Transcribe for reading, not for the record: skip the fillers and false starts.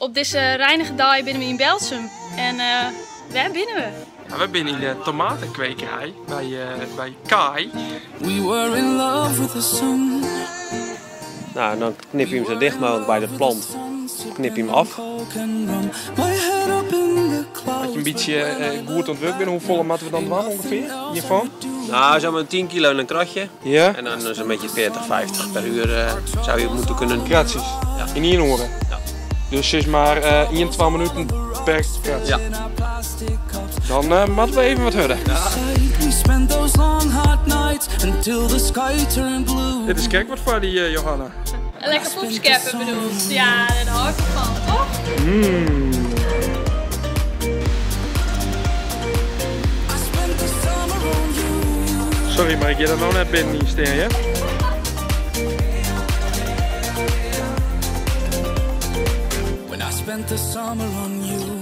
Op dizze reinige dei binne we yn Berltsum en wêr binne we? Ja, we binne yn de tomatenkwekerij by, by Kai. We were in love with the sun. Nou, dan knip je hem zo dicht mogelijk bij de plant. Knip je hem af. As je in bytsje goed oan it wurk binne, hoefolle moatte we dan dwaan ûngefear hjirfan? Nou, zeg maar 10 kilo in een kratje. Ja. En dan zo'n beetje 40, 50 per uur zou je moeten kunnen. Kratsjes? Ja. Yn ien oere? Ja. Dus sis mar ien, twa minuten per kratsje? Ja. Dan moatte we even wat hurder. We spent those long hot nights until the sky turned blue. Dit is krekt wat foar dy, Johanna. Een lekker poepskeppen bedoeld. Ja, daar hou ik van, toch? I spent the summer on you. Sorry, mar ik gean der no net binnen yn stean, hear. When I spent the summer on you.